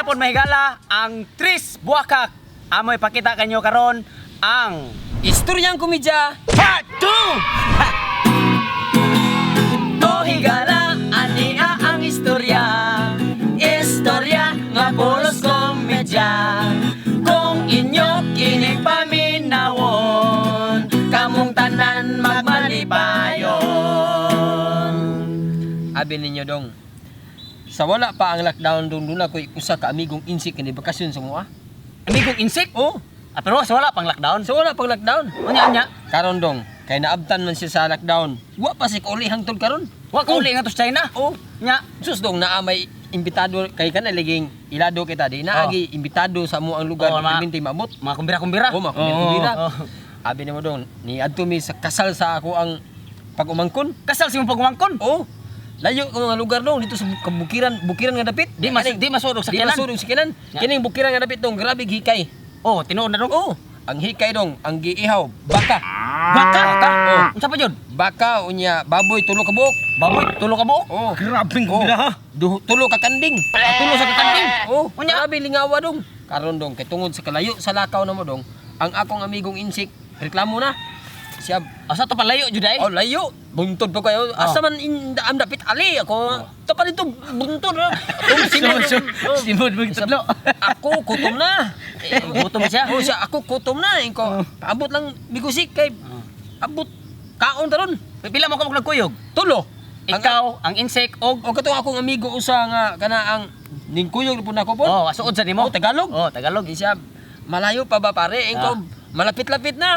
Gihapon mahigala ang Tris Buakak. Amoy pakita kanyo karon ang Istoryang komedya Part 2! To higala ania ang istorya. Istorya nga pulos komedya. Kung inyo kining paminawon, kamong tanan magmalipayon. Abi ninyo dong. Sa wala pa ang lockdown dong, doon ako'y usa ka amigong insik kini bakasyon sa mua. Amigong insik? Oh, Ah, pero sa wala pang lockdown. sa wala pang lockdown. Unya unya. Karon dong, kay naabtan man siya sa lockdown. Wa pa si kauli hangtod karon. Wa ka uli nga to sa China. Oh, Nya. sus dong, naa may imbitado kay kana laging ilado kita di naagi imbitado sa mo ang lugar Oh, oh, perminti maabot. Mga kumbira-kumbira. Oh, mga kumbira-kumbira. Oh. Abi nimo dong, ni adto mi sa kasal sa ako ang pag-umangkon. Kasal si mong pagumangkon. Oh, layo ko nga lugar dong dito sa kabukiran, bukiran nga dapit. Di masurog sa Di kilan. masurog sa kilan. Ya. Kining bukiran nga dapit dong, grabe hikay. Oh, tinuod na dong. Oh, ang hikay dong, ang giihaw, baka. Baka. Baka. Oh. Unsa pa jud? Baka unya baboy tulo ka buok. Baboy, tulo ka buok. Oh. Grabeng Oh. kumbira ha. Tulo ka kanding. Ah, tulo sa kakanding. Oh, Unya. grabe lingawa dong. Karon dong, kay tungod sa kalayo sa lakaw namo dong, ang akong amigong insik reklamo na. Siya, Asa to palayo jud ay? oh, layo. Buntod pa kayo. Asa man in am dapit ali ako. Oh. Pa dito buntod. Kung Simod, simod mo tudlo. Ako gutom na. Eh, gutom ba siya? Oh, siya ako gutom na. Inko, paabot lang migusik kay abot kaon taron. Pila mo ka mo nagkuyog? Tulo. Ang Ikaw, ang insect og o katong akong amigo usa nga kana ang ningkuyog pud nako po. Oh, asuod sa nimo. Oh, Tagalog. Oh, Tagalog. Di siya malayo pa ba pare? Inko, malapit-lapit na.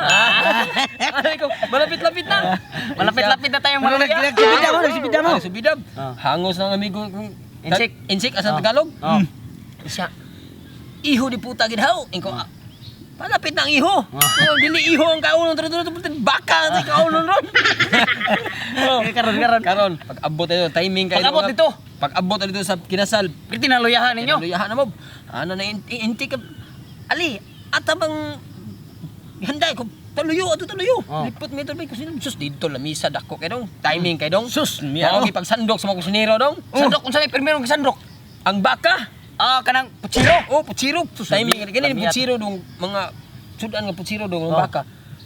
Ay, ko, malapit-lapit na. Malapit-lapit na tayong Pero maluya. nagsibida mo, nagsibida mo. Ah, subidab. Ah. Hangos ng amigo kong Insik. Insik asa Oh. Tagalog. Oh. Siya. Iho di puta gid haw. Inko, palapit na ang iho. Ah. Oh, dili iho ang kaunon tro tro baka ang kaunon ron. Oh. Karon karon. Karon, pag abot ito, timing kayo. Pag-abot dito. Pag abot dito sa kinasal, Pwede naluyahan ninyo. Kinaluyahan na mo. Ano na inti ka. Ali, atabang handa ko taluyo ato taluyo. Oh. Lipot metro ba kasi sus dito lamisa dako kay dong. Timing kay dong. Sus, miya. Mao gipagsandok sa mga kusinero dong. Sandok unsa may pirmirong sandok? Ang baka. Ah, kanang putsiro. Oh, putsiro. Sus, Timing kani lamiat. putsiro dong mga sudan nga putsiro dong ang Oh. baka.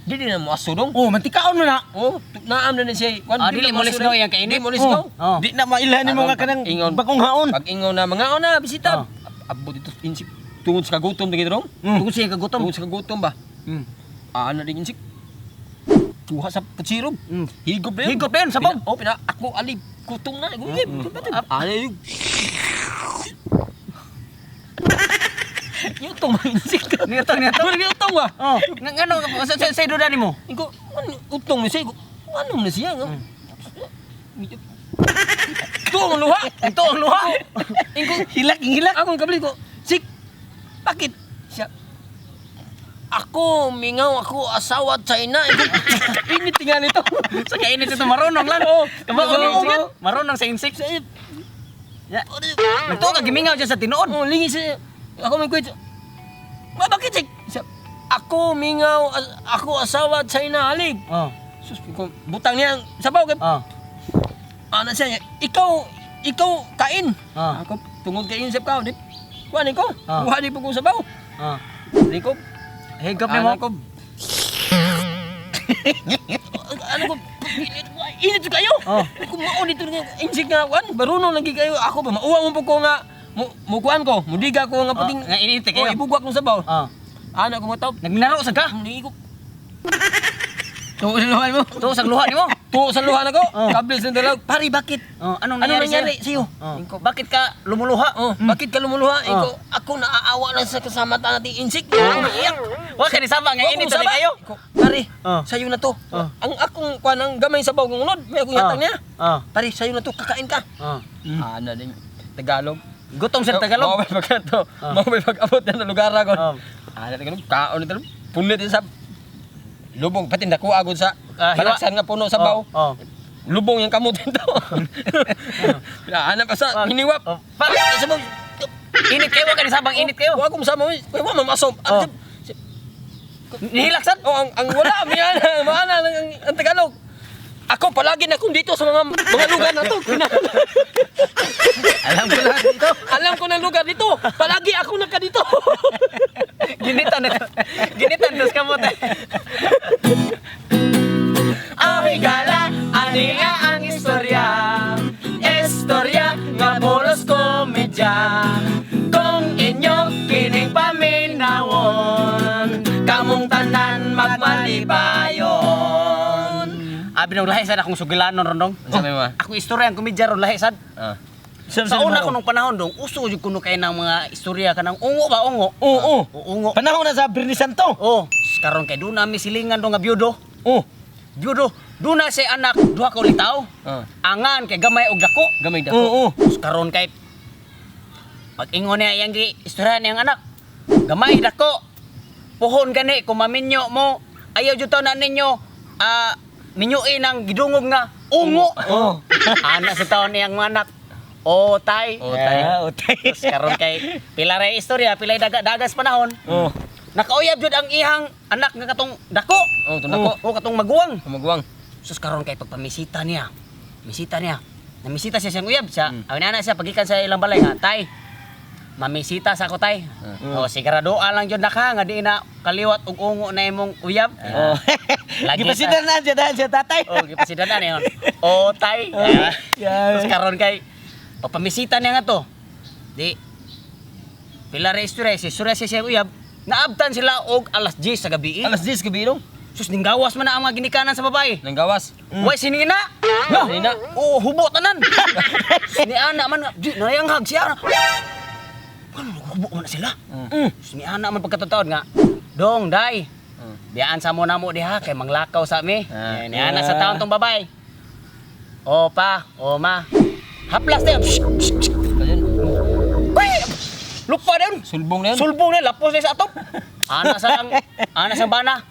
Dili na mo aso dong. Oh, mantikaon mo na. Oh, naam na ni siya. Kwan, Ah, dili na mo mo aso lisgaw dong. iyang kainit. Di mo lisgaw. Oh. Di na mailhan nimo nga kanang bagong haon. Pag ingon na mga ona bisita. Oh. Abot dito insik tungod sa kagutom dito dong. Tungod siya kagutom. Tungod sa kagutom ba? Ah, ano din insik. Kuha sa putsiro. Higop na yun. Higop na yun, sabaw. Oh, pina, ako ali gutom na. Gugib. Ano yun? Yutong mga insik. Niutong niutong. Murag yutong ba? Oh, ngano sa duda nimo? Iko, ano, utong na siya. Iko, ano na siya? Nga? Ito ang luha. Ito ang luha. Iko, Hilak, hilak. akong kabli ko, sik, bakit? Siya, ako, mingaw ako, asawa China. Iko, init nga nito. Sa kainit ito marunong lang. Oo. Kabaw Oo. insik. Marunong sa insik. Ya. Nagtuo ka gimingaw dyan sa tinuod. Oh, lingi siya. Ako may kwento. Ma, bakit sik? Siya, ako, mingaw, ako, asawa China, alig. Oh. Sus, ko, butang niya ang sabaw. Kay, Oh. ano siya, ikaw, ikaw, kain. Ah. Ako, tungod kay insip ka, di, kuha ni ko. Ah. Kuha ni po kong sabaw. Oh. Di ko, Higop nimo. ano ko, ano ko, init ko kayo. Oh. Kung mao dito nga, insik nga, kuan, baruno lagi kayo. Ako ba, mauwa mo po ko nga, mukuan ko, mudiga ko nga puting, Oh, nga init kayo. Oh, ibugwak ng sabaw. Oh. Ano ko matawag? Nagnaro sa ka. Hindi ko, Tuo sa luhan mo. Tuo sa luha nimo. tuo sa luhan ako, Oh. kablis ng dalaw. Pare, bakit? Oh, anong Ano nangyari, nangyari sa'yo? sa'yo? Oh. Bakit ka lumuluha? Oh, bakit ka lumuluha? Oh. Ikaw, ako naaawa lang sa kasama ta nating insik. Ako naiyak. Wa ka ni saba nga Wa init ko na saba. kayo. Ikaw, pare, Oh. sa'yo na to. Oh. Ang akong kuan ang gamay sabaw ng unod, may akong yatang niya. Oh. Pare, sa'yo na to, kakain ka. Oh. Ana din Tagalog. Gutom sa Tagalog. Mao may pagkato. Oh. Mao may pag-abot na lugar ako. Oh. Ana din kaon nito. Punit din sa lubong pati nakuha agad sa Ah, hiwa. balaksan nga puno sa baw. Oh. Lubong yung kamot dito. Ana pa sa hiniwap. Oh. Pa- Sabaw. Init kayo, wa ka ni sabang init kayo. Wa ko masama, wa man masom. Oh. Nihilaksan. Oh, ang wala miana, maana ang Tagalog. Ako palagi na akong dito sa mga lugar na to. Alam ko lahat dito. Alam ko ng lugar dito. Palagi ako naka dito. Ginitan na. Ginitan dos kamote. Oh, higala, ani nga ang istorya. Istorya nga pulos komedya. Kung inyo kining paminawon, kamong tanan magmalipayon. Abi nung lahi sad akong sugilanon rondong. Sabi mo? Akong istorya ang komedya ron lahi sad. Ah. Sa una ko nung panahon dong, uso jud kuno kay ng mga istorya kanang ungo ba ungo? Oo. Ungo. Panahon na sa Bernie Santo. Oh, karon kay doon nami silingan dong nga byudo. Oh. Byudo, doon na si anak duha ka ulit tao. Ah. Angan kay gamay og dako. Gamay dako. Oo. Sus, karon kay pag ingon niya iyang gi istorya niyang anak. Gamay dako. Puhon gani kung maminyo mo, ayaw jud taw na ninyo minyuin ang gidungog nga ungo. Oh. Ana sa taon niyang mga anak. O tay. Oh, tay. Ah, utay. Sus, karon kay pila ray istorya, pilay daga dagas panahon. Oh. Nakauyab jud ang ihang anak nga katong dako. Oh, itong dako. O katong maguwang. Maguwang. Sus, karon kay pagpamisita niya. Misita niya. Namisita siya siyang uyab siya. Mm. Aw siya pagikan sa ilang balay nga, tay. Mamisita sa ako tay. O sigurado lang jud na ka nga di na kaliwat og ungo na imong uyab. Oh. Lagi Gipasidan na siya dahil siya tatay. Oh, gipasidan na niyon. O tay. Oh. Yeah. Sus, karon kay pagpamisita niya nga to. Di pila ra istorya si istorya siya siyang uyab. Naabtan sila og alas 10 sa gabi. Alas 10 gabi dong. Sus, ninggawas man na ang mga ginikanan sa babae. Nanggawas. Way sinina. No. Sinina. Oo, hubo tanan. Sus, ni ana man di nayanghag siya. Ano hubo man na sila? Sus, ni ana man pagkatutaon nga. Dong, day. Biyaan sa mo na mo diha kay manglakaw sa mi. Ah. Eh, ni ana sa taon tong babae. O pa, o ma. Haplas na yun. Psh, psh, psh. Ayun. Uy! Lupa na yun. Sulbong na yun. Sulbong na, lapos na sa atop. Ana sa lang, ana sa bana.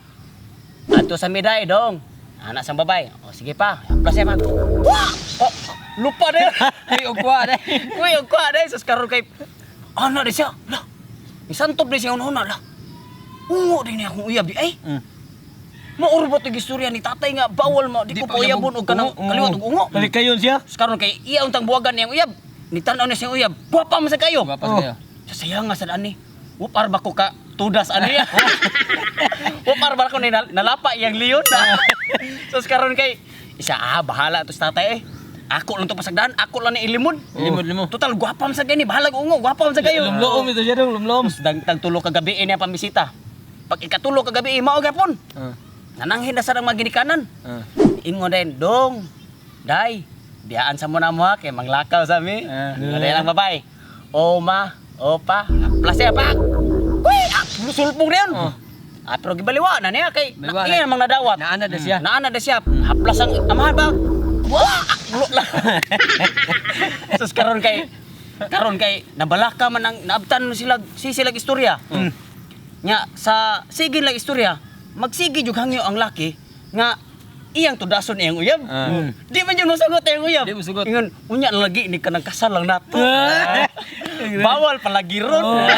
Ato sa miday dong. Ana sa babay. O sige pa, haplas yan man. Wah! Oh, lupa na yun. Uy, ugwa na. Uy, ang kuha na yun. Sus, karon kay ana di siya. Lah, isantob na siya una lah. Ungo din niya akong uyab di ay. Mauro ba ito istorya ni tatay nga bawal ma di ko pa pa uyabon og kanang ungo. kaliwat og ungo. Balik kayon siya. Sus, karon kay iya untang buwagan niyang uyab. Ni tan-aw niya siyang uyab. Guwapa man sa kayo. Guwapa sa kayo. Sa sayang nga sa daan ni. Wapar ba ko ka tudas ano ya? Wapar ba ko ni nalapa iyang leon na. Sus, karon kay isa bahala to sa tatay eh. Ako lang to pasagdaan, ako lang ni ilimod. Ilimod, limod. Total gwapa man sa gani, bahala ungo, gwapa man sa kayo. Lumloom ito siya dong, lumloom. Tapos dagtag tulo ka gabi niya pamisita. Pag ikatulo ka gabi mao gyapon. Nananghin na sa mga ginikanan. Ingon din, dong, day, biyaan sa muna mo ha, kay manglakaw sa mi. Ingon din ang babay. O ma, o pa, haplas siya pa. Uy, sulpong na yun. Ah, pero gibaliwa na niya kay Baliwa na, iya na. namang nadawat. Naana na siya. Naana na siya. Haplas ang amahan ba? Wah! Bulo lang. Sus, karon kay nabalaka man ang naabtan sila si sila istorya. Nya sa sige lang istorya, magsige jug hangyo ang laki nga iyang tudason iyang uyab. Ah. Di man yun mosugot iyang uyab. Di mosugot. Ingon, unya lagi ni kanang kasal lang nato. Bawal palagi ron.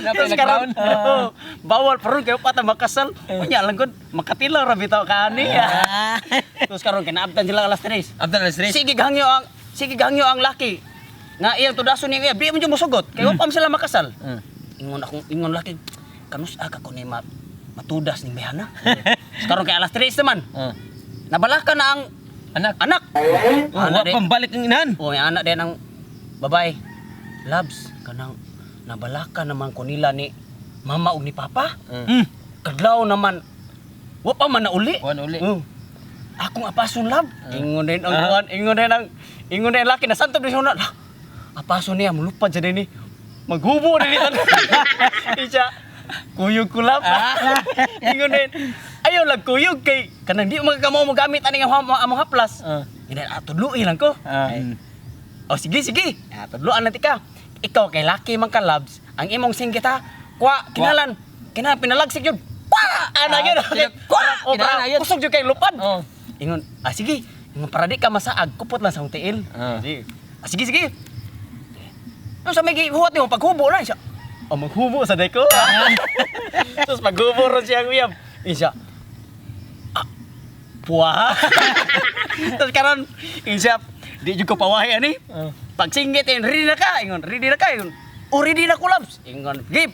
Terus karon, oo, bawal pa ron kayo pata makasal. Unya lang gud, makatilaw ra bitaw kaani. Terus karon kinaabtan sila alas 3. Abdan alas 3. Sige gangyo ang laki. Nga iyang tudason niya, di man jud mosugot. Kay wa pa man sila makasal. Ingon akong ingon laki, kanus aga ko ni matudas ning bayhana. Terus karon kay alas 3 naman. Nabalaka na ang Anak. anak. Oh, Anak wa di- pambalik ang inahan. Oh, yung anak din ang babay. Labs, kanang nabalaka naman ko nila ni mama ug ni papa. Kadlaw naman wa pa man nauli. Wa na uli. Oh. Akong apason lab. Ingon din ang kuan, ingon din ang laki na santob ni siya. Lah, apason niya mulupad siya din ni. Maghubo din ni Siya kuyog ko lab. Ingon din. Ayaw lang kuyog kay kanang di magkamo mo gamit ani nga among haplas. Ingon tudluin lang ko. Ah. O sige, sige. Ah, tudluan natin ka. Ikaw kay laki man ka labs, ang imong singgit ha. Kwa, kinalan. Kinalan pinalagsik yun. Kwa! Ana gyud. Kwa! O, Kinalan para yun. kusog jud kay lupad. Oh. Ingon, sige. Ingon para di ka masaag, kupot lang sa akong tiil. Sige. Ah, sige, sige. Ano sa may gihuwat nimo paghubo na siya. Oh, maghubo sa deko. Tapos paghubo ron siya ang uyab. Siya. Ah, Puwa. Tapos karon ingon siya, di jud ko pawahi ani. Oh. Pag singgit ingon, ready na ka, ingon, ready na ka, ingon. Oh, ready na ko, labs. Ingon, give.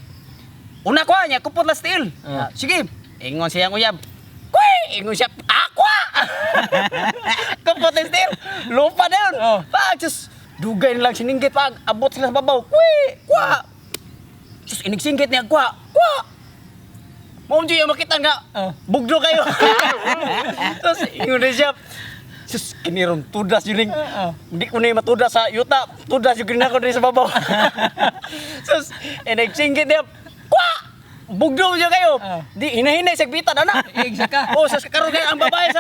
Una ko niya kupot last tiil. Oh. Ah, sige. Ingon siyang uyab. Kuy! Ingon siya, aqua! Kupot last tiil. Lupa na yun. Oh. Pag, sus, dugay na lang sininggit pag abot sila sa babaw. Kuy! Kwa! Sus, inigsinggit niya, kwa! Kwa! Mao yung makita nga, Oh. bugdo kayo. Tapos, ingon na siya, sus, kinirong tudas yun yung, hindi ko na yung matudas sa yuta, tudas yung ginako din sa babaw. Sus, inigsinggit niya, kwa! Bugdo siya kayo. Oh. Di, hinahinay sa bitan, anak. Iig siya ka. Oh, sus, karon kayo, ang babae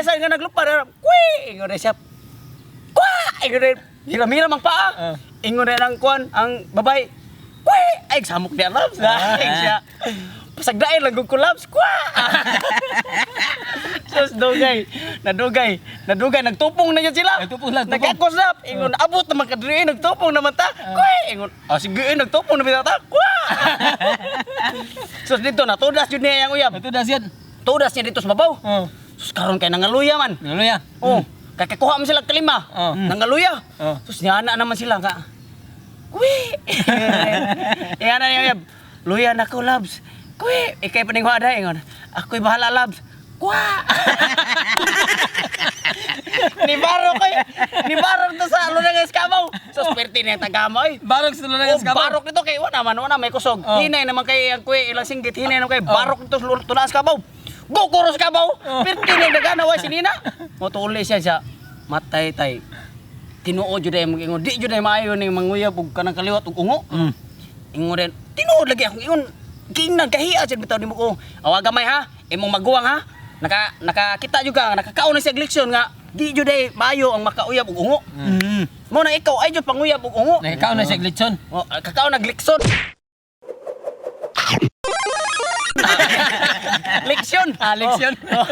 sad nga naglupad, anak. Kwi! Ingon na siya, kwa! Ingon na, hira-hira mang paa. Ah. Ingon na ang kuan, ang babae, kwi! Ay, samok niya, labs. Ay, siya. Pasagdain lang kong collapse. Kwa! Sus, dugay. Nadugay. Nadugay. Nagtupong na yun sila. Nagtupong lang, tupong. Nagkakos na. Ingon, abot naman ka diri. Nagtupong naman ta. Kwi! Ingon, ah, sige, eh, nagtupong naman ta. Kwa! Sus, dito, natudas yun niya yung uyab. Ito das yan. Tudas niya dito sa babaw. Oh. Sus, karon kay nangaluya man. Ano ya? Oh, kay kakuha man sila kalima. Oh. Nangaluya. Oh. Sus, niana naman sila ka. Kuwi! Iana niya uyab. Luya na ko, labs. Kuwi! Ikay paningwa da ingon. Ako'y bahala, labs. Kwa! Ni Barok koy. Ni Barok to sa lunang eskabaw. Sus, perti niya tagama oy. Barok sa lunang Oh, eskabaw. barok nito kay wala man, wala may kusog. Oh. Hinay naman kay ang kuwi ilang singgit, hinay naman kay barok nito sa tunas kabaw. Gukuros kabaw. Pirti ni dagana wa sinina. Motuli siya siya. Matay tay. Tinuod jud ay mag-ingon. Di jud ay maayo ning manguyab og kanang kaliwat og ungo. Ingon rin, tinuod lagi akong ingon. Giingnan kahiya sad bitaw nimo ko. Awa gamay ha, imong maguwang ha. Nakakita jud ka, nakakaon na siya og leksyon nga di jud ay maayo ang makauyab og ungo. Mo na ikaw ay jud panguyab og ungo. Nakakaon na siya glitson. Oh, kakao nagleksyon. Leksyon. Ah, leksyon. Oh.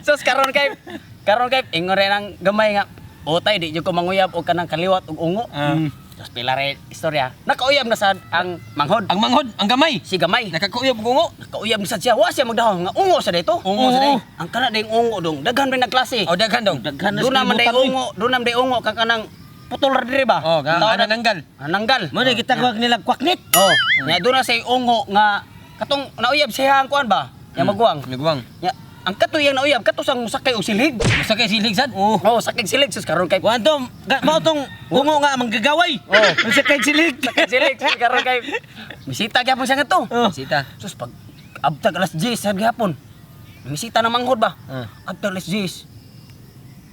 Sus karon kay ingon rin ang gamay nga. Utay di jud ko manguyab og kanang kaliwat og ungo. Ah. Sus pila rin istorya. Nakauyab na sad ang manghod. Ang manghod, ang gamay. Si gamay. Nakakauyab og ungo. Nakauyab na sad siya. Wa siya magdahong nga ungo sa dito. Ungo sa day. Ang kana ding ungo dong. Daghan ba nagklase. O daghan dong. Daghan na Doon sa naman day kalibutan, oy. ungo, doon naman day ungo kang kanang putol ra diri ba? Oh, ga Tawag na- nananggal. Nananggal. Mo na gitawag nila kwaknit. Oh, nya doon na say ungo nga katong nauyab siya ang kuan ba? Yang maguwang. Nagwang. Nya ang kato yang nauyab kato sang musakay og silhig. Basta kay silig sad. Oh. Oh, sakay silig sus karon kay Kuan to, mao tong ungo nga manggagaway. Oh. Unsa kay silig. sakay silig sus karon kay misita gyapon siya ngadto. Oh. Sita. Sus pag abtag alas 10 sad gyapon. Misita na manghod ba? Ah. Abtag alas 10.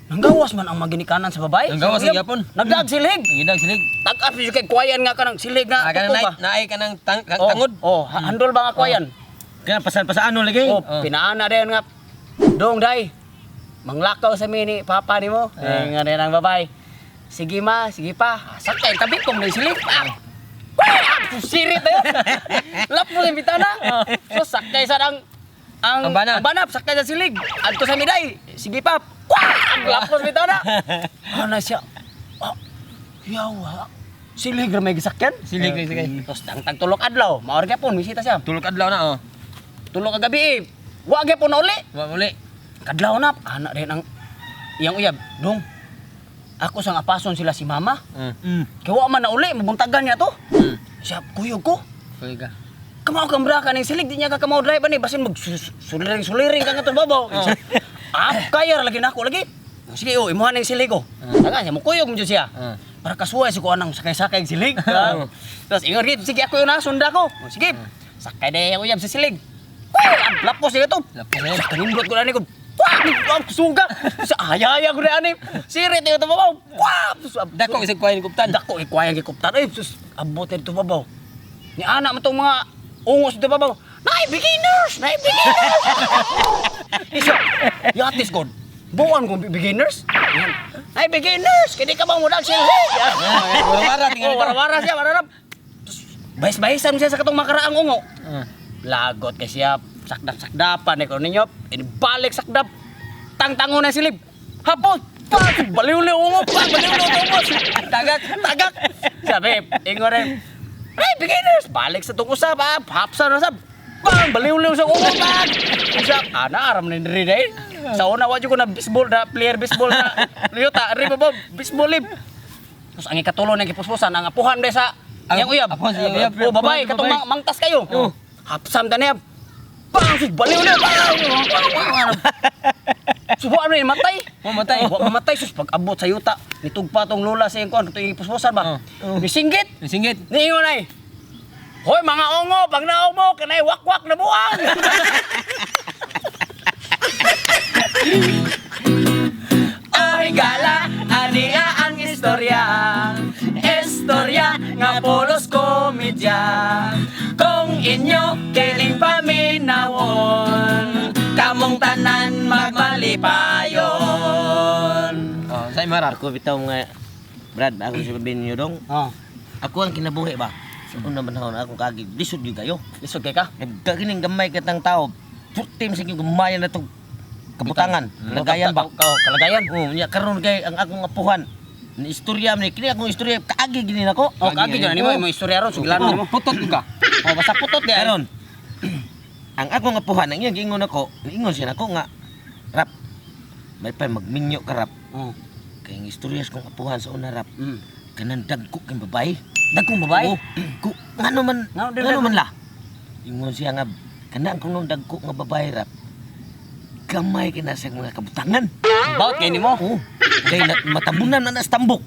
Nanggawas man ang maginikanan sa babae. Nanggawas Sa uyab. gyapon. Nagdaag silhig. Ang gidag silig. Tag-up siya kay kuwayan nga kanang silig nga Ah, kanang tuto ba? naay kanang Oh, tangod. Oh, handol ba nga kuwayan? Kaya pasan-pasaan lagi. Oh, Oh. pinaana dayon nga. Dong day. Manglakaw sa mini papa nimo. Ah. Eh, nga rin ang babae. Sige ma, sige pa. Ah, sakay tabi ko may silip. Ah. Wah! Ah, sirit na yun. Lap mo yung bitana. So sakay sa ang Ang banap. Ang banap sakay sa silig. Adto sa miday. Sige pa. Wah! Ang lapos bitana. Ana siya. Ah, yawa. Silig ra may gisakyan. Silig ra sakay. Tapos tangtang tulok adlaw, maor gyapon misita siya. Tulog adlaw na oh. Tulok kagabi eh. Wa gyapon na uli. Wa muli. Kadlaw na, anak rin ang iyang uyab. Dong, ako sang apason sila si mama. Kaya wa man na uli, mabuntagan niya to. Siya, kuyog ko. Kuy ka. Kamao ka mra ka ning silig, di niya ka kamao drive ani basin mag suliring ka nga to babaw. Ah, kaya ra lagi nako lagi. Sige, oh, imuha ning silig ko. Taga siya, mukuyog mo jud siya. Para kasuway si ko anang sakay-sakay ang silig. Tapos ingon gid, sige ako yun ha, sunda ko. Oh, sige, sakay na yung uyab sa silig. Kuy, ang lapos niya to. Lapos na yun. Sa kanindot ko na ni ko. Wah! Ang suga! Sa ayaya ko na ani. Sirit niya ito babaw. Wah! Dako isag kuhay ni kuptan. Dako ikwayang gikuptan. Ay, sus, abot na ito babaw. Ni anak mo itong mga ungos dito babaw. Nay, beginners! Nay, beginners! Isa, yatis god. Buwan kong beginners. Yan. Nay, beginners! Kini ka bang mudang silhig? Wara-wara tinggal Oh, wara-wara siya, wara Bahis-bahisan siya sa katong makaraang ungo. Ah. Lagot kay siya, sakdap-sakdapan eh ko ninyo. Inibalik sakdap. Tangtango na silib. Hapot! Pak! Baliw-liw ungo! Pak! Baliw-liw ungo! Tagak. Tagak! Sabi, ingo rin. Hey, beginners! Balik sa tong usap, ha? Hapsa na sab. Bang! Baliw-liw sa ungo, bang! Usap, ana, aram na rin eh. Sa una wa jud ko na baseball na player baseball na yuta ri ba ba baseball lib. Tapos ang ikatulo nang gipuspusan ang apuhan day sa iyang uyab. Apuhan sa iyang uyab. Oh, babae katong mangtas kayo. Hapsam ta niya. Bang! Sus, baliw na! Bang! Subuan na matay. Mamatay. Wa mamatay sus pag abot sa yuta. Nitugpa tong lola sa iyang kuan katong iyang puspusan ba. Nisinggit. Singgit. Niingon ay. Hoy mga ongo, pag naong mo kanay wakwak na buang. Ay gala, ania ang istorya. Istorya nga pulos komedya. Kung inyo kiling paminawon, kamong tanan magmalipayon. Oh, say mara. Ako bitaw nga Brad, ako sa ninyo dong. Oh, Ako ang kinabuhi ba? Sa unang panahon akong kaagig, lisod gyud kayo. lisod kay ka? Nagkagining gamay katang tao. Putim sa gumaya na tong kabutangan, kalagayan ba? Kao, kalagayan. Oh, nya karon kay ang akong apuhan. Ni istorya man ni kini akong istorya kaagi gini nako. Oh, kaagi dyan. Ano mo, istorya ron, sugilan mo. Putot ka. Oh, basta putot di ay. Karon ang akong apuhan ang iyang giingon ako, niingon siya nako nga rap. May pa magminyo ka rap. Oh. Kay ang istorya sa kong apuhan sa una rap. Mm. Kanang dagko kay babae. Dagkong babae. Oh, ko ngano man Ngano, ngano man la. Ingon siya nga kanang kung nung dagko nga babae rap. Gamay kay nasa mga kabutangan. About kay nimo. Oo. Kay na, matabunan na sa tambok.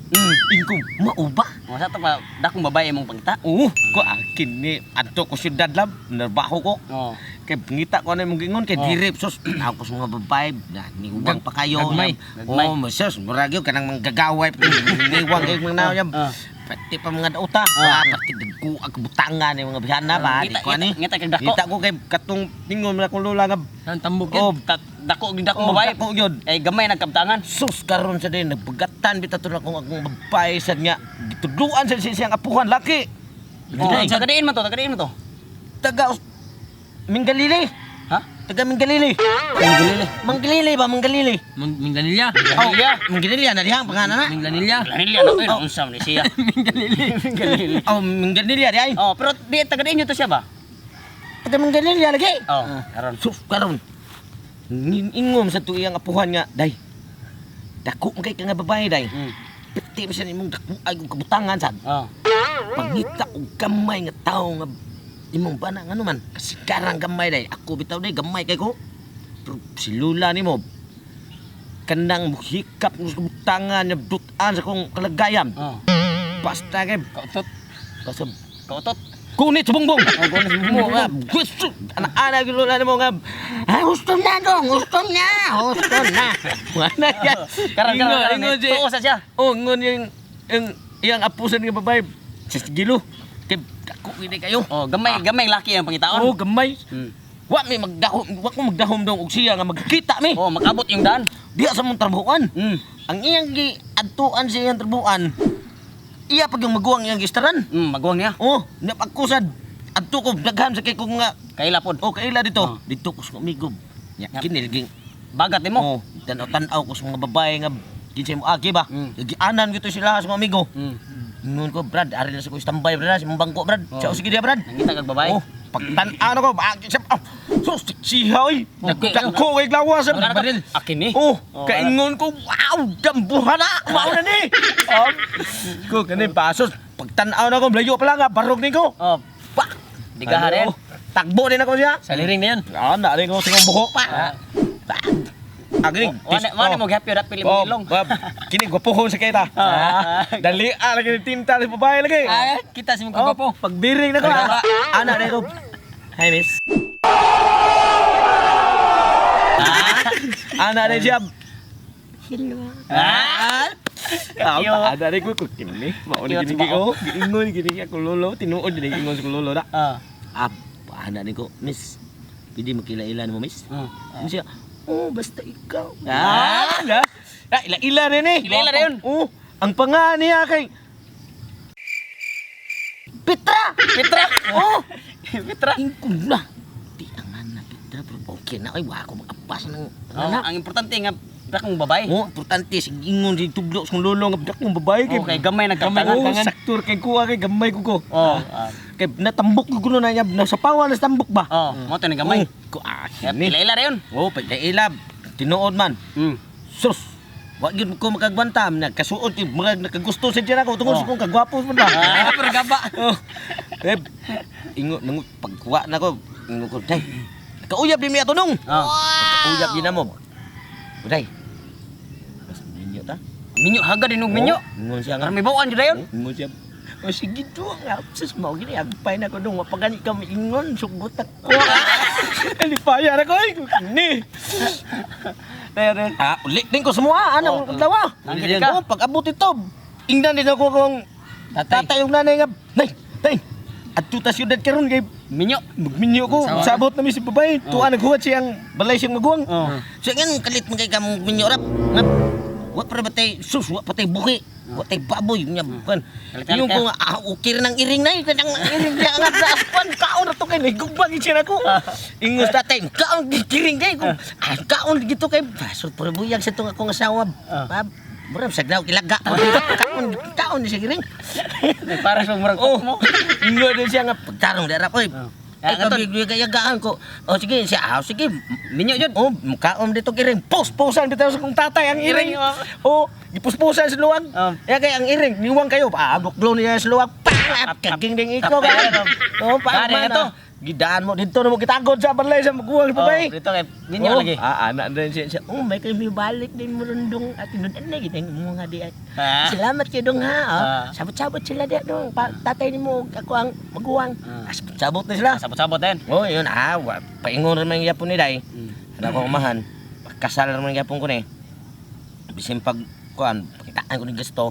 Ingko mauba. Oh, sa to pa dakong babae imong pangita. Oo, ko akin ni adto ko syudad lab, narbaho ko. Oh. Kay pangita ko ano imong gingon kay Oh. dirip sus ako sa mga babae na niuwang pa kayo. Gagmay. Gagmay. Oo, sus murag yun kanang manggagaway niwang kay mga naw yan. Ah. Pati pa mga dauta, ah, pati dagko ang kabutangan ni mga bihana ba, di Ngita, ko ani. ngita kag dako. Ngita ko kay katong ningon man akong lola nga. Ang tambok yun. Oh, Dako og dakong oh, babae. dako yun. Ay gamay nagkabtangan. Sus karon sa din nagbagatan bitaw to na akong akong babae sad nga gitudluan sa siyang apuhan laki. Oh, taga diin man to, taga diin man to. Taga Minggalili. Ha? Taga Minggalili. Minggalili. Manggalili ba Manggalili? Minglanilla. Minglanilla. Minggalili na dihang pangalan na. Minglanilla. Minglanilla na oy, unsa man ni siya. Minggalili. Minggalili. Oh, Minggalili di ay. Oh, pero di taga diin to siya ba? Taga Minggalili lagi. Oh, karon. Sus karon. Ingom sa tuiyang apuhan nga, day. Dako man kay ka nga babae day. Piti man siya nimong dako ay kung kabutangan sad. Oh. Pangita og gamay nga tawo nga imong bana ngano man kasigarang gamay day. Ako bitaw day gamay kay ko. Pero si Lula nimo kanang hikap sa kabutangan nga dutan sa kong kalagayan. Oh. Basta kay Kautot. basta Kautot. kunit sa bongbong. Oh, kunit sa mo nga gusto anak-anak yung lola nimo nga ah, gusto na dong, gusto na, gusto na. Wala ka. Karon karon karon. Ingon siya. Tuo sa siya. Oh, ingon yung yung iyang apusan nga babae. Sa gilo. Kay dako gini kayo. Oh, gamay gamay laki ang pangitaon. Oh, gamay. Mm. Wa mi magdahom, wa ko magdahom dong og siya nga magkita mi. Oh, mag-abot yung daan. Diha sa mong trabahoan. Mm. Ang iyang gi adtuan sa iyang trabahoan. Iya pag yung maguwang iyang gistaran. Maguwang niya. Oh, napagkusad. Adto ko daghan sa kay kong nga Kaila pod. Oh, kaila dito. Oh. Dito ko sa amigo. Nya Yap. kini lagi. Bagat nimo. Oh, tanaw-tanaw ko sa mga babae nga kinsay mo agi ba. Mm. Gianan gito sila sa mga amigo. Ingon ko, Brad, ari na sa ko standby brad, sa mong bangko brad. Oh. Siya sige dia brad. Nangita kag babae. Oh, pagtan-an ako, agi siya. Oh, sus, siya oy. Dako. Dako kay lawas. Ano ka? Baril. Akin ni. Oh, Oh, kaingon ko, wow, dambuhan na, mao na ni. Ko kani pasos, pagtan-aw na ko, layo pa lang nga, barog ni ko. Oh, Pak. Digahan rin. Ano, Takbo din ako siya. Sa liring na yan. Ah, na rin ko sa buhok pa. Ah. Agni. Wane wane mo happy rapil imong ilong. Kini gwapohon sa kita. Ah. Dali ah lagi tinta sa babae lagi. Ah, kita si mong Oh, kagwapo. pagbiring na ko. Ah. Ana na ko. Hi miss. Ana na siya. Ah! Ah, Cute. ada rin ko kini. Mao ni Cute gini ko. Giingon gini ako lolo, tinuod gini ingon sa lolo na. Ah. Ah, ana ni ko, miss. Pwede makilailan mo, miss? Ah. Ano siya? Oh, basta ikaw. Ah, ah, ah ila-ila rin eh. Ila-ila rin. Oh, ang panga niya kay Petra! Petra. Oh! Petra. Ingkong na. Di ang na Petra, pero okay na. Ay, wala ko mag-apas ng Oh, anak. ang importante nga dakong babae. Oh, importante, sige ingon, sige tuglo sa lolo nga dakong babae. Oh, kay gamay nagkabtangan. Oh, saktur kay kuha kay gamay ko ko. Oh. ah. Kay natambok ko kuno na niya, nasa pawa na sa tambok ba? Oh, mo to ni gamay. Oh, ko ah, Yep, ni. ila-ila rin. Oh, pagkailab. Tinuod man. Sus. Wa gyud ko makagwanta, nagkasuot gyud murag nakagusto sa dyan ako tungod sa kong kagwapo man ba. Ah, pero gaba. Oh. Eh, ingo nang pagkuha na ko, ingo ko, "Day. Nakauyab di mi ato nung." Nakauyab di na mo. Day. Mas minyo ta. Minyo haga din og minyo. Oh, ingon siya nga. Karon may bawaan jud dayon. Oh, ingon siya. O sige do, sus mao gini agpay na ko dong mapagani ka ingon sugot ako. Lipaya na ko ay ni. Dayon dayon. Ah, ulit din ko semua anang Oh, adlaw. Nangkit ka. Oh, pag abot ito, ingnan din ako kung Tatay. tatay ug nanay nga, "Nay, tay. Adto ta siyudad karon kay Minyo. magminyo ko." Sawa ka. Sabot na mi si babay. Tuwa naghuwat siyang balay siyang maguwang. Oh. Siya nga kalit man kay kamong minyo rap. Nga wa pa ba tay sus, wa pa tay buki. Wa tay baboy nya kan. Kalit-kalit Yung ka. ko nga ah, ukir ng iring nay kanang iring niya nga sa pan kaon na to kay nagugbang siya nako. Ingos tatay kaon kiring kay ko. Ah, kaon gito kay basot pero buyag sa tong akong asawa. Ah. Ah, murag sa daw ilaga. Kaon kaon ni siya kiring. Para sa murag Oh, mo. ingon din siya nga pagtarong dara oy. Oh. Ay, Ah, katon. kabigayagaan ko. Oh, sige siya. Ah, sige. Minyo jud. Oh, mukaon dito kiring. Puspusan bitaw sa kong tatay ang iring. Iring, oh. Oh, gipuspusan sa luwag. Oh. Ya kay ang iring niwang kayo. Ah, buklo niya sa luwag. Pang, kaging ding iko Tap, ka. tap. Oh, paano Gani man na to. ah. Gidaan mo dito na mo kitagod sa balay sa maguwang sa Oh, babay. dito kay minyo Oh, lagi. Ah, anak din siya. Siya, oh, may kayo balik din mo rundong at tinudan na gid ang mga di. Ah. Salamat kayo dong ha. Oh. Ah. Sabot-sabot sila di dong. Pa, tatay ni mo ako ang maguwang. Ah. Ah, sabot-sabot na sila. Sabot-sabot din. Oh, yun ah, wa, paingon ra man gyapon ni day. Ano ko umahan, pagkasal ra man gyapon ko ni. Bisin pag kuan, pakitaan ko ni gusto.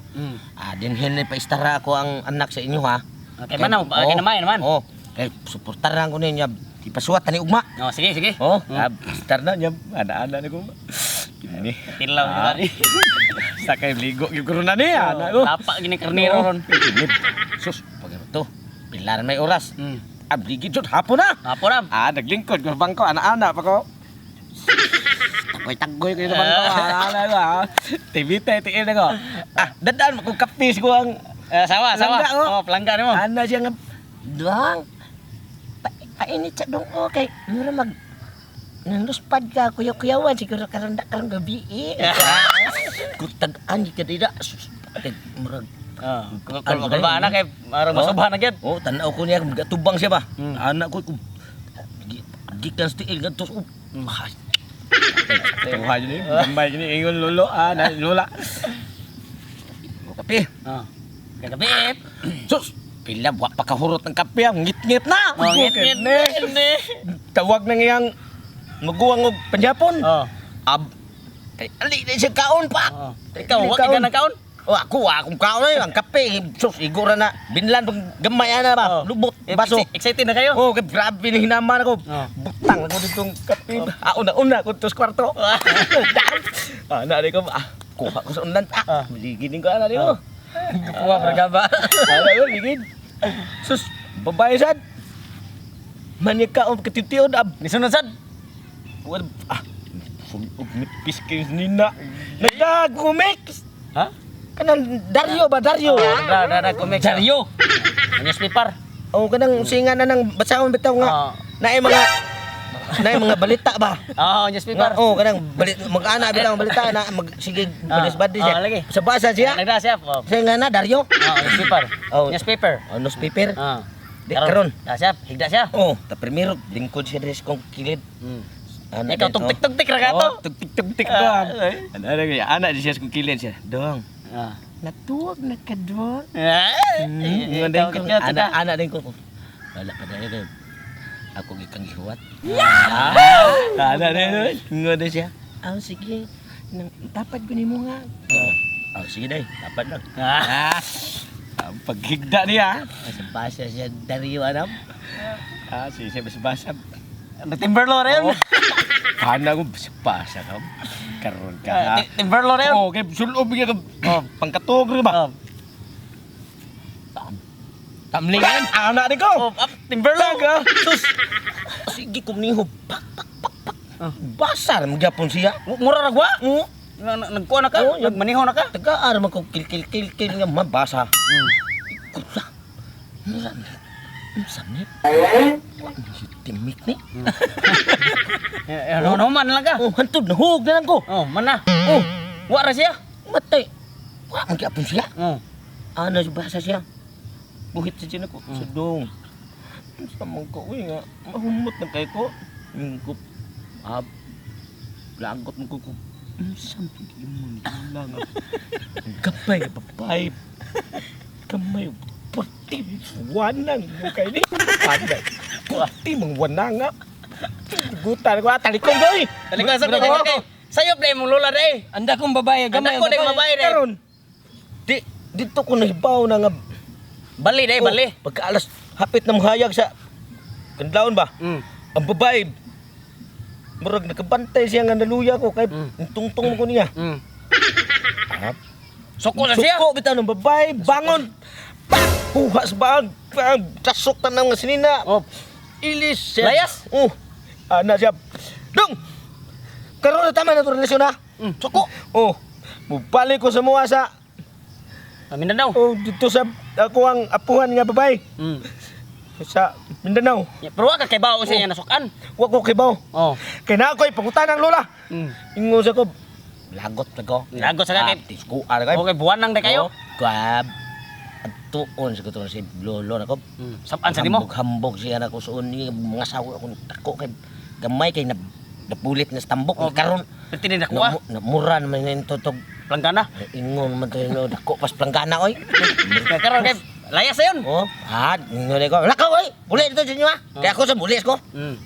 Ah, dinhin ni paistara ako ang anak sa inyo ha. Okay, manaw, okay naman, naman. Oh, kay suportaran ko niya, ipasuwat ni ugma. Oh, sige, sige. Oh, ah, star na niya, ana-ana na ko. Kini. Tilaw Ah. ni tadi. Sa kay ligo gyud ko na ni, ana ko. Lapa gini karnero ron. Kini. Sus, pag to, pila na may oras. Abli gid jud hapon na. Apo ram. Ah, naglingkod ko sa bangko, ana-ana pa ko. Tagoy-tagoy ko sa bangko, ana-ana ko. Ah. TV tiil na ko. Ah, dadaan ko kapis ko ang Eh, sawa, sawa. Palangga, oh. Oh, palangga nimo. Ana siya nga dong. Pa, painit sa dong okay. Mura mag Nanuspad ka, kuyaw-kuyawan, siguro karon da karon gabi eh. Kutag-an ka dira. Sus, kay murag Oh, kul kul ba ana kay marang masubhan na gyud. Oh, tanaw ko niya gatubang siya ba. Anak ko gikan sa tiil ngadto sa Ay. Tuha ni, gamay ni ingon lolo, ah, na lola. Kape. Oh. Kagabi. Sus, pila wa pa kahurot ng kape, ang ngit-ngit na. Oh, ngit-ngit ni. Tawag na ngiyang maguwang og Panjapon. Oh. Ab kay ali na siya kaon pa. Oh. Ikaw wa kay ganang kaon? Oh, ako, akong kaon na yun. Ang kape, sus, igora na. Binlan, pag gamay na ba? Oh. Lubot, Eh, baso. Excited na kayo? Oh, kay grabe na hinaman ako. Oh. Butang ako ditong kape. Ah, una-una ko to sa kwarto. Ah, na ko, ah, kuha ko sa undan. Ah. Ah, ligid ko ana ko. Kuha bergaba. Ana ko ligid. Sus, babae sad. Manika og katitiod ab. Nisunod sad. Wal ah, sulog ni piskins nina. Nagagumix. Ha? Kanang Dario ba Dario? Da da da comics. Dario. Newspaper. Oh, kanang singa na nang basahon bitaw nga. Oh. Naay mga naay mga balita ba? Oh, newspaper. Nga, oh, kanang balit mag-ana bitaw ang balita na mag sige Ah, badis-badis siya. ah, lagi. Sa basa siya. Nagda siya. Oh, Siya nga na Dario. oh newspaper. Oh. Newspaper. Oh, newspaper. Ah. Di karon. Da siya, higda siya. Oh, ta primero lingkod siya diri sa kong kilid. Ana Ikaw din, tugtik-tugtik ra ka to. Oh, tugtik-tugtik ko. Ana ana ana di siya sa kong kilid siya. Dong. Ah. Natuwag na ka dong. Eh, Ingon din ko. Ana ana din ko. Wala pa dahil kayo. Ako gikang gihuwat. Yeah! Ana din. Ingon din siya. Ah, sige. Nang tapad ko nimo nga. Oh, sige day. Tapad lang. Ah. Ang paghigda niya. Basa siya Dario anam. Ah, sige siya basa. Timberlo rin. Oh. Ana ko basa ka. Karon ka. Ah, Timberlo rin. Oh, kay sulob gyud ka. Oh, pangkatuog rin ba? Oh. Tamlingan. Ana din ko. Oh, up, Timberlo. Sus. Sige kumniho. Pak pak pak pak. Basa ra magyapon siya. Mura ra gwa. Oo. Nagkuha na ka? Oo, Nagmaniho na ka? Taga ra man ko kil kil kil kil nga mabasa. Kusa. Mura. Unsa ni? Timik ni. Eh, ano no man lang ka. Oh, hantod nahug na lang ko. Oh, man na. Oh, Wa ra siya. matay. Wa man gyapon siya. Oh. Ana sa basa siya. Buhit sa tiyan ako. Sa dong. Sa mga ko, uy nga, mahumot na kay ko. Yung ko, ah, lagot mo ko ko. Something mo ni lang. Gamay nga babae. Gamay, puti, wanang mo kay ni. Panday. Puti mong wanang nga. Gutan ko, ah, talikong ko eh. Talikon sa ko. Sayop na imong lola day. Anda kong babae, gamay Anak ko ang day babae. babae day. Karon, di, dito ko nahibaw na nga. Bali day, bali. Oh, pagkaalas, hapit na mahayag sa kandlaon ba? Ang babae, murag nakabantay siya nga naluya ko kay tungtong mo ko niya. Ah, Suko na siya. Suko bitaw ng babae, bangon. Pak! Huha sa bag. Bang! Tasok tanang nga sinina. Oh. Ilis siya. Layas? Oh. Ana siya. Dong! Karon na tama na to relasyon ha. Suko. Oh. Mubalik ko sa mua sa Mindanao. oh, dito sa ako ang apuhan nga babae sa Mindanao. Ya, pero wa ka kay bao sa iya nasukan. Wa ko kibaw. Oh. Kay na ako'y pangutan ang lola. Ingon sa ko, lagot na ko. Lagot sa ka kay- Tiskuan na kayo. Okay, buwan lang day kayo. Kab. Atuon sa ko si lolo na ko. Sapan sa nimo. Hambog siya na ko suon ni mga sawo ako tako kay gamay kay napulit na sa tambok Oh, karon. Pwede ni nakuha. Mura naman na yung tutog. Planggana. Ingon man to no, dako pas planggana oy. Kay karon kay layas sa yun. Oh, ah, ingon ko. Lakaw oy. Buli dito sa inyo ah. Kaya ako sa bulis ko.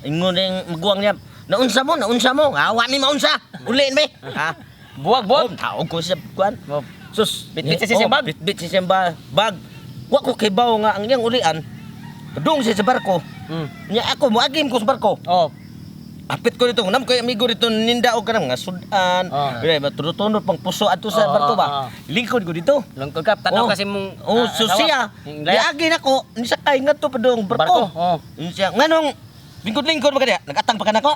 Ingon ning maguwang niya. Naunsa mo, naunsa mo. Awa mi maunsa. Uli mi. Ha. Buwag, buwag. Oh, taog ko sa kuan. Oh. Sus, Bitbit siya siyang oh, bag. Bitbit siya siyang bag. Wa ko kibaw nga ang iyang ulian. Padung siya sa barko. Nya ako moagim ko sa barko. Oh. Apit ko dito, nam koy amigo dito ninda og kanang nga sudan. Oh. Dili ba tunod pang puso adto sa Oh, barko ba. oh, oh. Lingkod ko dito. Lungkod ka, tanaw Oh. kasi mong Oh, so asawa. siya. Yung layas. Diagi nako, nisakay ngadto padung Barko. barko. Oh. Yun siya, nganong lingkod-lingkod ba kaniya? Nagatang pa ka nako.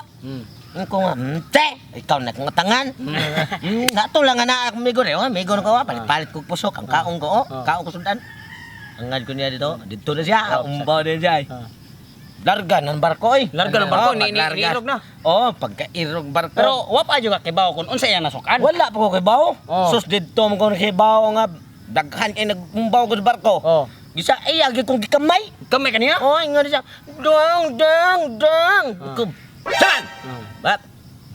Ko nga, te, ikaw na kong atangan. Nato lang nga na akong amigo rin. Oh, amigo na ko, ah, palit-palit ko pusok, ang kaong ko, oh, kaong ko sundan. Angad ko niya dito, dito na siya, Oh, umbaw din siya. Eh. Ah. Larga ng barko, eh. Larga ng barko, Oh, paglarga. niirog na. Oh, pagkairog barko. Pero wa pa jud ka kibaw kung unsa iyang nasukan. Wala pa ko kibaw. Oh. Sus, dito mo ko kibaw nga, daghan kay nagumbaw ko sa barko. Oh. Gisa, ay, agi kong gikamay. Kamay kaniya? Oh, ingon siya, dong, dong, dong. Ah. Ko, saan? Ba,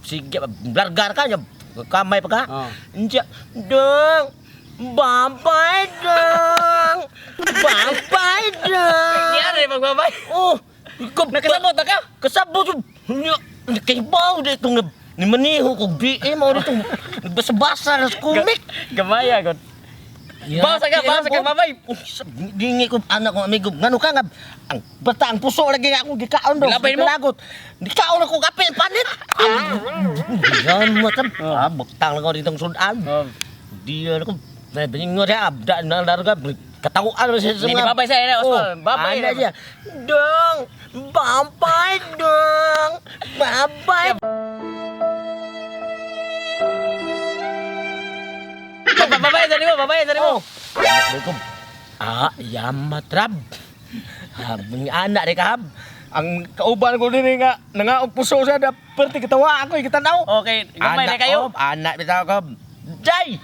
sige, largar ka, niya, kamay pa ka. Ah. Siya, dong, babay, dong, babay, dong. Nangyari magbabay. Oh, ikaw, Nakasabot na ka? Kasabot, niya, nakahibaw dito nga, ni maniho ko, BM, o dito, nagbasa-basa na sa kumik. Gamaya god. Basa ka, basa ka, babay. Dingi ko anak ko amigo ngano ka nga ang bata ang puso lagi nga akong gikaon do. Gilabay mo? Lagot. Gikaon ako kape panit. Yan mo tam. Ah, buktang lang ako ditong sudan. Oh. Di na ko bingo siya abda na larga katawaan mo siya sa Ni babay sa ina, Oh, Oswald. Babay ana na. siya. Dong, babay dong. Babay. Babay sa nimo, babay sa nimo. Oh. Sabi ko, ah, yamatrab. Ah, anak ni kahab. Ang kauban ko din nga nangaog puso siya da perti katawa ako kitanaw. Okay, gamay na kayo. Oh, anak bitaw ko. Jay!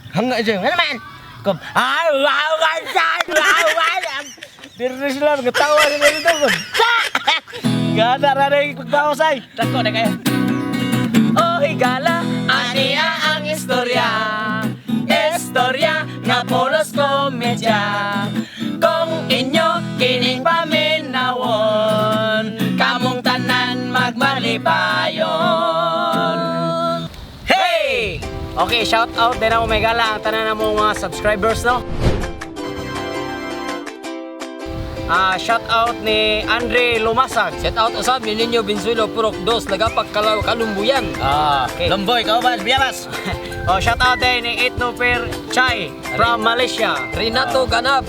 Hanga siya, nga naman. Kom, ah, wow, wow, wow, wow, wow. Dire sila ngatawa sila dito. Gana ra rin pagbawas ay. Dako na kayo. Oh, higala, aniya ang istorya. Istorya nga pulos komedya. Kung inyo kining paminawon, kamong tanan magmalipayon. Hey! Okay, shout out din ako may gala ang tanan na mong mga subscribers, no? Ah, shout out ni Andre Lumasag. Shout out usab ni Ninyo Benzuelo Purok Dos, Lagapak Kalaw Kalumbuyan. Ah, okay. Lomboy, kaubas, biyabas. Oh, shout out din ni Itnoper Chai from Malaysia. Renato Ganab.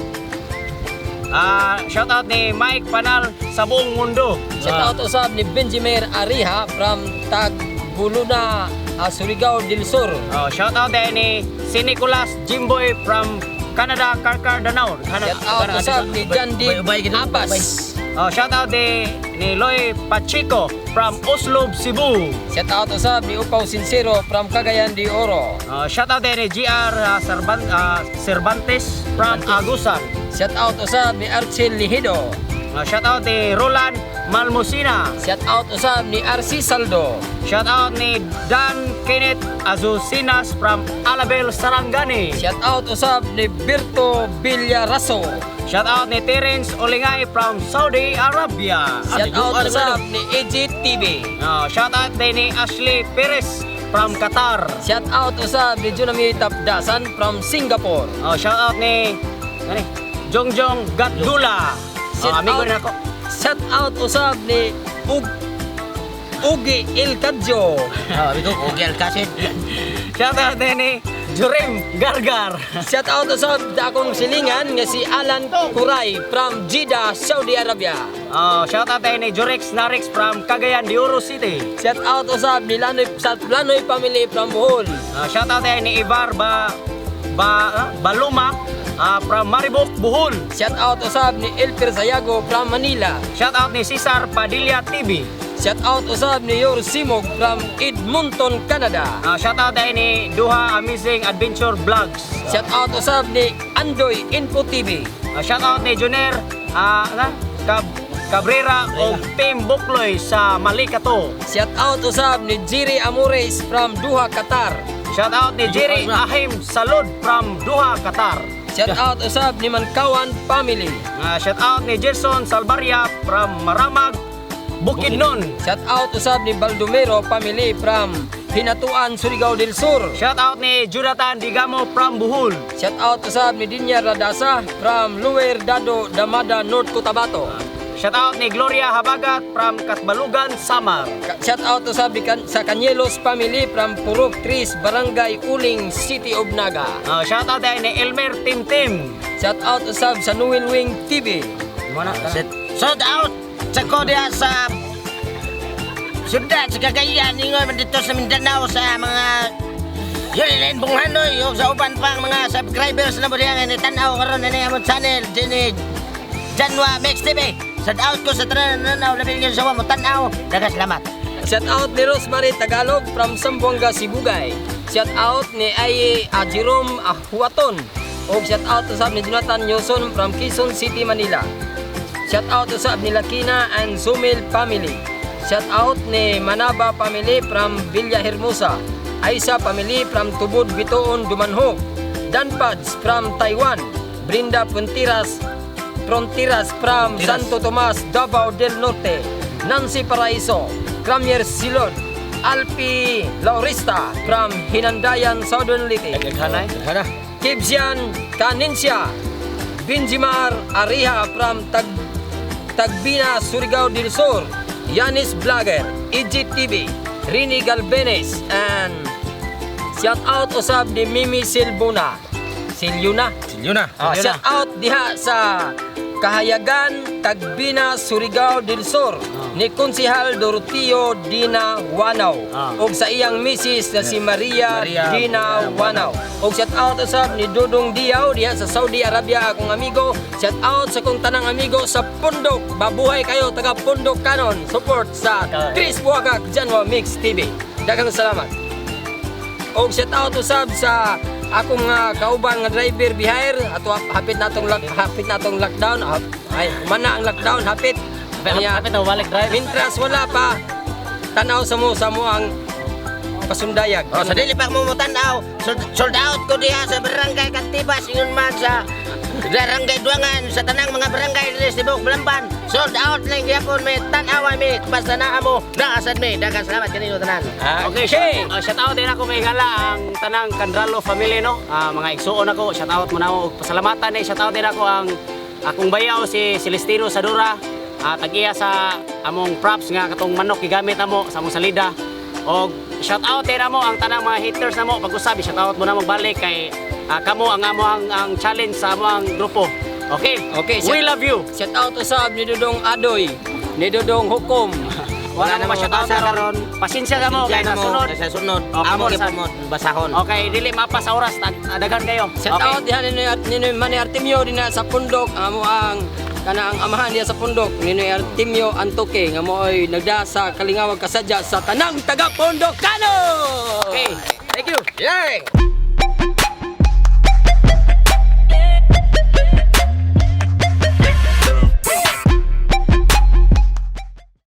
Ah, shout out ni Mike Panal sa buong mundo. Shout out usab ni Benjamin Ariha from Tagbuluna, Surigao del Sur. Oh, shout out din ni si Nicolas Jimboy from Canada, Karkar, Danao. Shout out usab ni John D. Ubay-ubay gid, Abbas. ubay. Oh, shout out ni Loy Pacheco from Oslob, Cebu. Shout out usab ni Upaw Sincero from Cagayan de Oro. Shout out din ni GR Cervantes from Agusan. Shout out usab ni Archel Lihido. Shout out ni Roland Malmusina. Shout out usab ni RC Saldo. Shout out ni Dan Kenneth Azucinas from Alabel, Sarangani. Shout out usab ni Berto Villaraso. Shout out ni Terence Olingay from Saudi Arabia. Shout out usab ni AJ TV. Shout out din ni Ashley Perez from Qatar. Shout out usab ni Junami Tapdasan from Singapore. Shout out ni ano ni Jongjong Gatdula. Shout Amigo out, na ako. Shout out usab ni Ugi El Kadjo. Ah, amigo, Ugi Alcacid. Shout out din ni Jurim Gargar. Shout out usab sa akong silingan nga si Alan Kuray from Jeddah, Saudi Arabia. Shout out din ni Jurex Narix from Cagayan de Oro City. Shout out usab ni Lanoy sa Lanoy family from Bohol. Shout out din ni Ivar Ba Ba ah, Baluma from Maribok, Bohol. Shout out usab ni Elper Sayago from Manila. Shout out ni Cesar Padilla TV. Shout out usab ni Yor Simog from Edmonton, Canada. Shout out din ni Duha Amazing Adventure Vlogs. Shout out usab ni Andoy Info TV. Shout out ni Juner na, Cabrera o Team Bukloy sa Malikato. Shout out usab ni Jiri Amores from Doha, Qatar. Shout out ni Jerry Ahim Salud from Doha, Qatar. Shout out usab ni Mankawan family. Shout out ni Gerson Salvaria from Maramag, Bukidnon. Shout out usab ni Baldomero family from Hinatuan, Surigao del Sur. Shout out ni Jonathan Digamo from Bohol. Shout out usab ni Dinya Radasa from Lower Dado, Damada, North Cotabato. Shout out ni Gloria Habagat from Katbalugan, Samar. Shout out usab ni sa Canyelos family from Purok Tris, Barangay Uling, City of Naga. Shout out din ni Elmer Tim Tim. Shout out usab sa Noel Wing TV. Mana? Sold out sa ko diha sa syudad sa Cagayan, ingon man dito sa Mindanao, sa mga Yun, Bunghanoy, o sa uban pang mga subscribers na mo diha nga ni tan-aw karon ini among channel Jenny Janwa Mix TV. Shout out ko sa tanan nanaw, labi nga sa mo tan-aw. Daghang salamat. Shout out ni Rosemary Tagalog from Zamboanga, Sibugay. Shout out ni Ay Jerome Ahuaton. O shout out usab ni Jonathan Yoson from Quezon City, Manila. Shout out usab ni Lakina and Zumil family. Shout out ni Manaba family from Villahermosa. Aisa family from Tubod, Bitoon, Dumanjug. Dan Pads from Taiwan. Brinda Puntiras Frontiras from Santo Tomas, Davao del Norte. Nancy Paraiso, Kramier Silod, Alpi Laurista from Hinandayan, Southern Leyte. Daghanay. Kibsian Kaninsya, Benjimar Ariha from Tagbina, Surigao del Sur, Yanis Blogger, EGTV, Rini Galbenes, and shout out usab ni Mimi Silbuna. Silyuna. Yun na. Shout out diha sa Kahayagan, Tagbina, Surigao del Sur ni Konsihal Doroteo Dina Wanaw ug sa iyang misis na si Maria, Maria Dina Wanaw. Ug shout out usab ni Dudong Diaw diha sa Saudi Arabia, akong amigo. Shout out sa kong tanang amigo sa Pundok. Mabuhay kayo, taga Pundok Kanon. Support sa Chris Buwakak Janwa Mix TV. Daghang salamat. Og shout out usab sa akong kauban nga driver bihayer ato hapit natong lockdown. Ay, mana ang lockdown hapit. Kaya, Hapit na balik drive. mintras wala pa, tanaw sa mo ang pasundayag. Oh, sa dili pa mo tan-aw, sold out ko diha sa Barangay Kantibas, ingon man sa Barangay Duangan, sa tanang mga barangay diri sa tibuok Balamban. Sold out lang gyapon may tan-awa mi basta naa mo, naasad mi. Daghang salamat kaninyo tanan. Okay, shout out din ako may ngala ang tanang Kandralo family, no. Mga igsuon ako, shout out mo na ako. Pasalamatan eh, shout out din ako ang akong bayaw si Celestino Sadura. Tag-iya sa among props nga katong manok gigamit namo sa among salida. Og shout out din amo ang tanang mga haters namo, pag-usab shout out mo na magbalik kay kamo ang amo ang challenge sa amo ang grupo. Okay? Okay, We love you. Shout out usab ni Dudong Adoy, ni Dudong Hukom. Wala na na mo mo shout out mabasa karon. karon. Pasensya ka mo kay Pasensya na sa mo, sunod. kay sa sunod. Okay, Amo mo, gyud mo basahon. Okay, dili mapa sa oras. Daghan kayo. Shout Okay. out diha ni Manny Artemio dinha sa pundok, amo ang kana ang amahan diha sa pundok, Ninoy Artemio Antoque, nga mooy nagda sa kalingawag kasadya sa tanang taga Pondokano. Okay. Thank you. Yay!